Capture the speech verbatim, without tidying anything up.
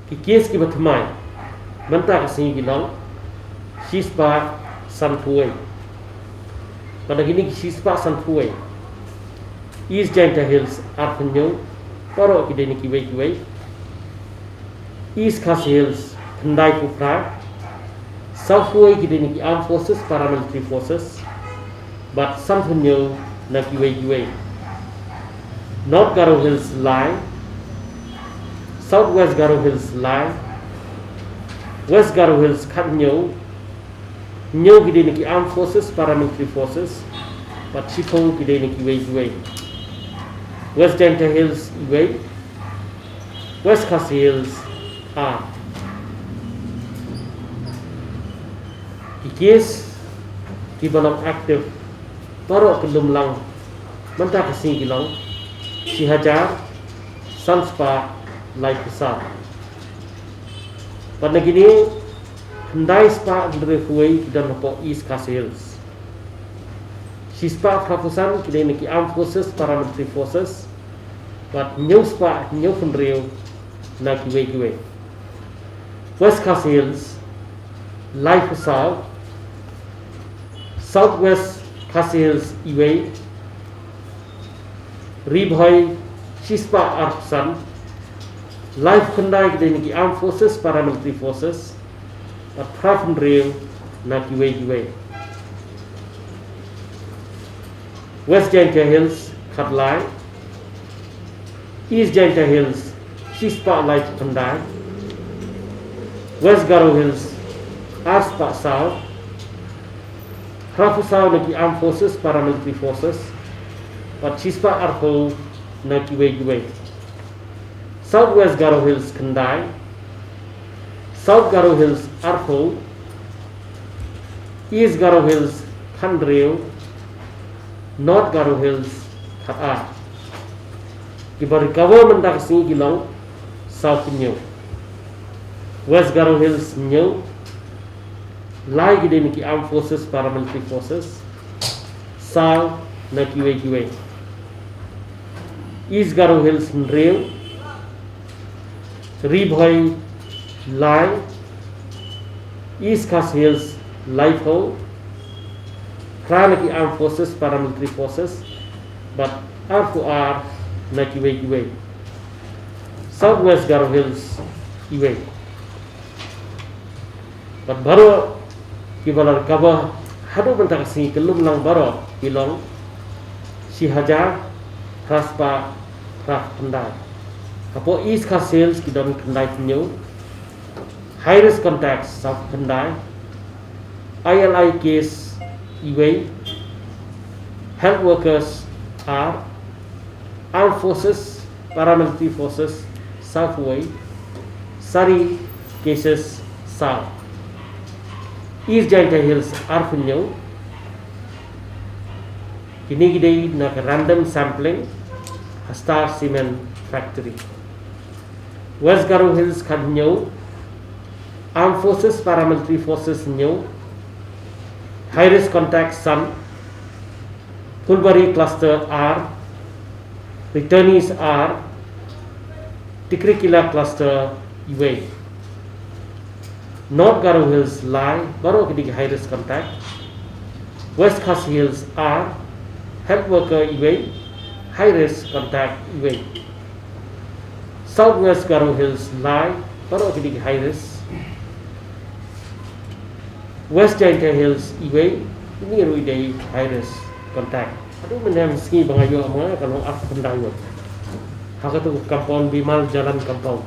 Ki case kiba thymmai mynta ka sngi ki long shispah sanphew wei. Bad na kine ki shispah sanphew wei, East Jaintia Hills arphew hynñiew, baroh ki dei na kiwei kiwei. East Khasi Hills khyndaiphew phra, sawphew wei ki dei na ki Armed Forces, Paramilitary Forces, bad sanphew hynñiew na kiwei kiwei. North Garo Hills lai, South West Garo Hills lai, West Garo Hills khathynñiew, hynñiew ki dei na ki Armed Forces, Paramilitary Forces, bad shiphew ki dei na kiwei kiwei. West Jaintia Hills iwei, West Khasi Hills ar. Ki case kiba long active baroh ki lum lang mynta ka sngi ki long shi hajar san spah laiphew saw. Bad na kine, khyndai spah hynriewphew wei ki don hapoh East Khasi Hills. Shispah phraphew san ki dei na ki Armed Forces, Paramilitary Forces, bad hynñiew spah hynñiewphew hynriew na kiwei kiwei. West Khasi Hills laiphew saw, South West Khasi Hills iwei, Ri Bhoi shispah arphew san, laiphew khyndai ki dei na ki Armed Forces, Paramilitary Forces, bad phraphew hynriew na kiwei kiwei. West Jaintia Hills khatlai, East Jaintia Hills shispah laiphew khyndai, West Garo Hills arspah saw, phraphew saw na ki Armed Forces, Paramilitary Forces, bad shispah arphew na kiwei kiwei. South West Garo Hills khyndai, South Garo Hills arphew, East Garo Hills khathynriew, North Garo Hills khatar. Kiba recover mynta ka sngi ki long sawphew hynñiew. West Garo Hills hynñiew, lai ki dei na ki Armed Forces, Paramilitary Forces, saw na kiwei kiwei. East Garo Hills hynriew, Ri Bhoi lai, East Khasi Hills laiphew, phra na ki Armed Forces, Paramilitary Forces, bad arphew ar na kiwei kiwei. South West Garo Hills iwei. Bad baroh kiba la recover haduh mynta ka sngi, ki lum lang baroh ki long shi hajar phra spah phra khyndai. Hapoh East Khasi Hills ki don khyndai hynñiew, high risk contacts sawphew khyndai, I L I case iwei, health workers ar, Armed Forces, Paramilitary Forces sawphew wei, sari cases saw. East Jaintia Hills arphew hynñiew, kine ki dei na ka random sampling ha Star Cement Factory. West Garo Hills khathynñiew, Armed Forces, Paramilitary Forces hynñiew, high risk contact san, Phulbari cluster ar, returnees ar, Tikrikilla cluster iwei. North Garo Hills lai, baroh ki dei ki high risk contact. West Khasi Hills ar, health worker iwei, high risk contact iwei. South West Garo Hills lai, baroh ki dei ki high risk. West Jaintia Hills iwei, ini ruh i dei high risk contact. Haduh mynne ka sngi ba nga ïoh ma nga ka long arphew khyndai ngut. Ha katu ka compound Bimal Jalan compound.